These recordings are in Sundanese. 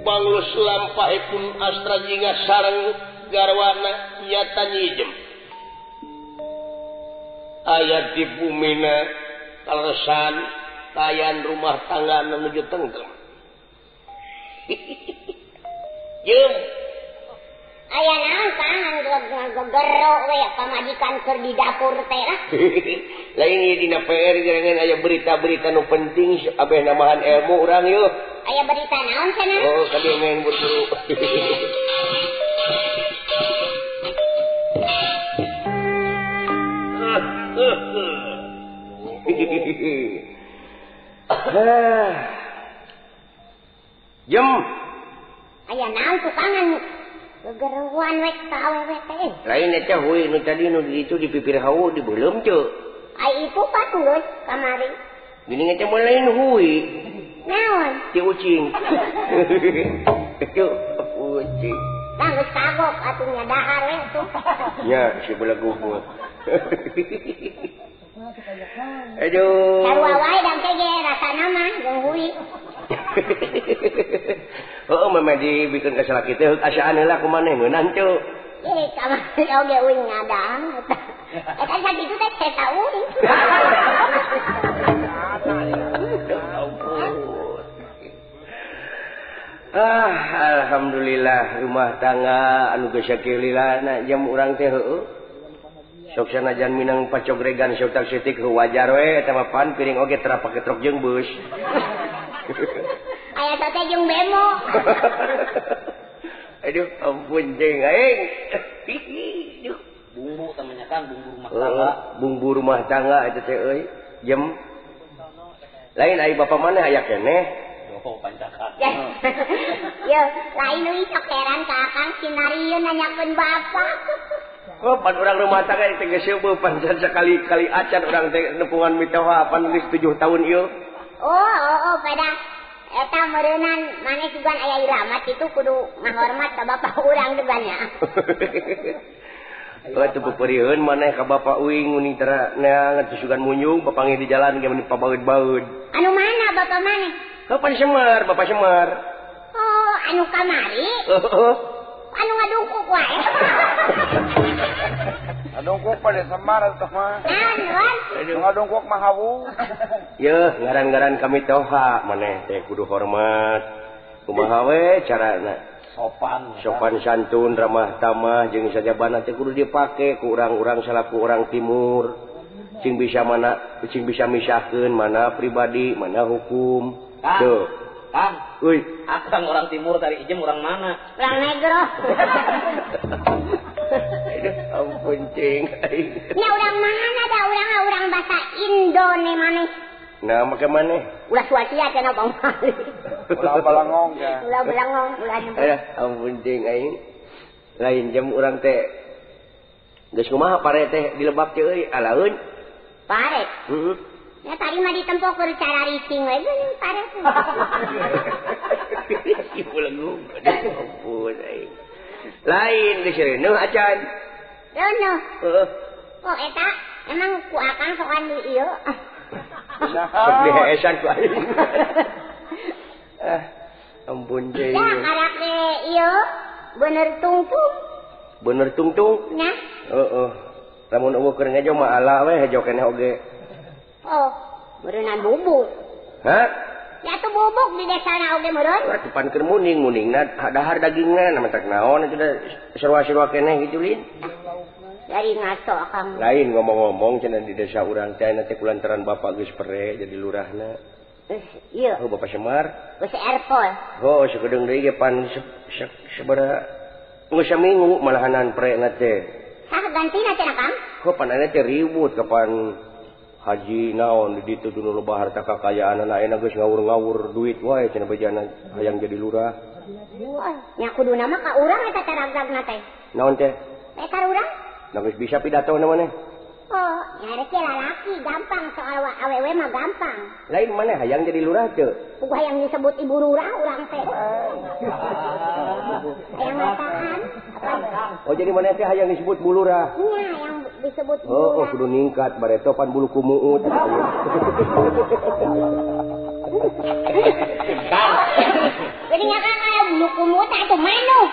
Banglus lampahipun Astra Jingga sareng garwana nyata nyijem. Aya di bumina kaleresan kaayaan rumah tangga menuju tentrem. Jem. Aya naon Kang anu gogero we pamajikan keur di dapur teh lah. Lain ieu dina PR gerangan aya berita-berita nu penting abeh namahan ilmu urang yeuh. Aya berita naon cenah? Oh, kadieu main buru. Jem. Aya naon tukangan gegeruan we ka awewe teh. Lain eta huy nu tadi nu di ditu di pipir hawu di beuleum teu. Ai itu pan geus kamari. Geuning eta mah lain huy. Naon? Ti ucing. Itu ucing. Tah geus kagok atuh nya dahar we tuh. Nya si belagu mah. Aduh. Sarua wae dan teh ge rasana mah jeung huy. Oh, memang dibikin ka salaki teh asaan heula ku maneh ngeunah teu. Eh, kamari oge uing ngadang eta. Eta sakitu teh eta uing. Ah, alhamdulillah rumah tangga anu geus sakililana jam urang teh heueuh. Sok sanajan minang pacogregan sok tak seutik wajar we eta mah pan piring oge tera pake truk jeung beus. Aya sote jeung bemo. Aduh, ampun jeung aing. Duh, bumbu tamanya kan bumbu rumah tangga. Bumbu rumah tangga eta teh euy. Jem. Lain ai bapa maneh aya keneh. Oh, pancakan. Yo, lain euy sok heran ka Akang sinarieun nanyakeun bapa. Oh, pan urang rumah tangga teh geus seueuh pancan sakali-kali acan urang teh nepungan mitoha pan geus 7 tahun ieu. Oh, pada eta meureunan maneh sugan aya irama kitu kudu ngahormat ka bapa urang sugan nya. Oh, teu peupeurieun maneh ka bapa uing uning tera neangan sugan munyung papanggih di jalan ge meni pabaeud-baeud. Anu mana bapa maneh? Kapan Semar, Bapak Semar. Oh, anu kamari? Heeh. Anu ngadungkuk wae. Ngadungkuk pada Semar atuh mah. Naon? Ngadungkuk mah hawu. Yeuh, ngaran-ngaran kami toha maneh teh kudu hormat. Kumaha we carana? Sopan. Sopan santun, ramah tamah jeung sajabana teh kudu dipake ku urang-urang salaku urang timur. Cing bisa mana, cing bisa misahkeun mana pribadi, mana hukum. Kang, tuh. Kang, uy, akang orang timur tadi ijem orang mana? Orang negro. Aduh, ampun cing. Ya orang mana dah orang bahasa Indone maneh. Nah, make maneh? Ulah Suasia cenah bang. Ulah Balangong ya. Ulah Balangong, ulah. Aduh, ampun cing aing. Lain jam urang teh geus kumaha pare teh dilebak teh euy, alaeun. Pare? Heeh. Ya tadi mah ditempok keur cara ricing we geuning pare. Ibu lengung. Ampun aing. Lain geus reuneuh acan. Reuneuh. Heeh. Oh eta emang ku akang sokan di ieu. Sok diheesan ku aing. Ah, ampun deui. Ya karek ieu bener tungtung. Bener tungtung? Nya. Heeh. Lamun eueuh keur ngejo mah ala we hejo keneh oge. Oh, meureunnan bubuk. Hah? Ya tuh bubuk di desana oge meureun. Wah, tupan keur muning-muningna dahar dagingna na matak naon atuh da sarua-sarua keneh kitu lin. Dari ngaso akang. Lain ngomong-ngomong cenah di desa urang teh aya teh kulantaran bapak geus pere jadi lurahna. Iya. Oh, Bapak Semar. Geus airpol. Oh, sakedeung deui ge pan sabaraha geus saminggu malahanan prena teh. Saha gantina cenah Kang? Kok pan aya teh ribut kapan haji naon di ditu dulu loba harta kakayaanana ayeuna geus ngawur-ngawur duit wae cenah bejana hayang jadi lurah. Nya kuduna mah ka urang eta taragragna teh. Naon teh? Eta urang. Nah geus bisa pidato na maneh. Oh, nya rek lalaki gampang soal awewe mah gampang. Lain maneh hayang jadi lurah teu? Puguh hayang disebut ibu lurah urang teh. Hayang mataan. Oh jadi maneh teh hayang disebut bu lurah? Nya hayang Disebut oh, kudu ningkat bareto pan bulu kumuut. Geuningan kan aya bulu kumuut atuh manuk.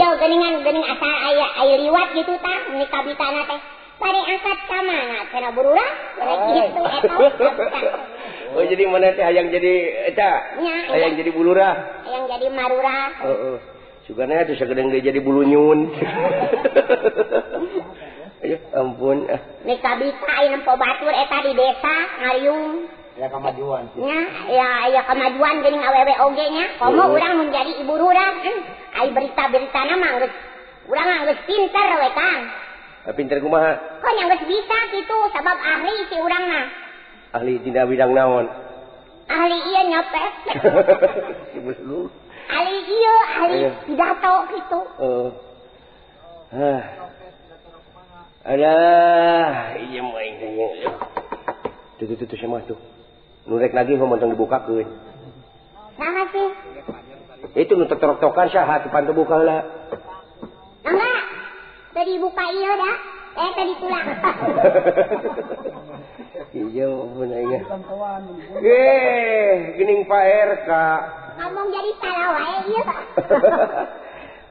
Yo geuningan geuning asal aya aya liwat gitu tah ni kabitana teh. Bade angkat ka mana cenah bururah bade kitu eta. Oh jadi mana teh hayang jadi eta? Hayang jadi bulurah. Hayang jadi marurah. Heeh. Sugana atuh sagedeung deui jadi bulu nyun. Ayo ampun. Ni kabita aya nempo batur eta di desa ngariung. Ya kemajuan. Nya, ya aya kemajuan geuning awewe oge nya. Komo urang mun jadi ibu lurah. Ai berita-beritana mah geus urang mah geus pinter we Kang. Pinter kumaha? Kok nya geus bisa kitu sabab ahli si urang mah. Ahli dina bidang naon? Ahli ieu nyopet. Si bulu. Ahli ieu, ahli pidato kitu. Heeh. Hah. Alah, ieu mah aing teh. Tuh tuh tuh sama tuh. Nu rek nagih mah montong dibukakeun. Saha sih? Itu nu tetorok-tokan saha teu pantu buka heula. Mangga. Teu dibuka ieu da. Teu ditulang. Iya, ampun aing. Geuning Pak RK. Ngomong jadi salah wae ieu.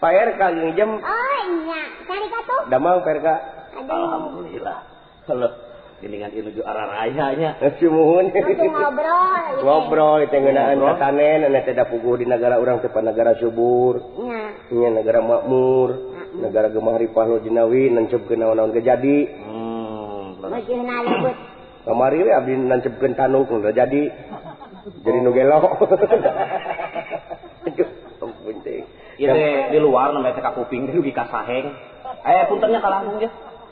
Pak RK geuning jam. Oh nya, cari ka tuh. Damang Pak RK. Alhamdulillah. Halo, geuningan ieu nuju araraya nya. Sumuhun. Ngobrol. Ngobrol teh ngeunaan katanen anu teh da puguh di nagara urang teh negara subur. Nya. Nya negara makmur, negara gemah ripah lo jinawi nancepkeun naon-naon ge jadi. Meujeuhna leubeut. Kamari we abdi nancepkeun tanuk udah jadi. Jadi nu gelo. Aduh, ampun teh. Ieu teh di luar namanya teh ka kuping teh dugi ka saheng. Puntennya ka langkung ge.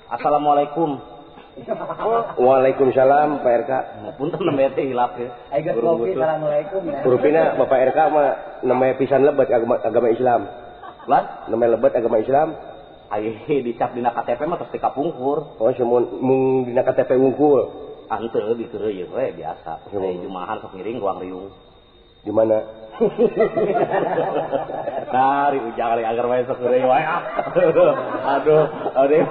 Assalamualaikum. Waalaikumsalam Pak RK. Punten namanya teh hilap ya. Ayo geus ngopi assalamualaikum ya. Hurufina Bapak RK mah namanya pisan lebet agama Islam. Lah, namanya lebet agama Islam. Ai dicap dina KTP mah terus dikapungkur. Oh, sumon mung dina KTP wungkul. Ante dikeureuy we biasa. Ai jumahan sok ngiring ruang riung. Di mana? Nah, ujang agar wae sok heureuy wae. Aduh, aduh.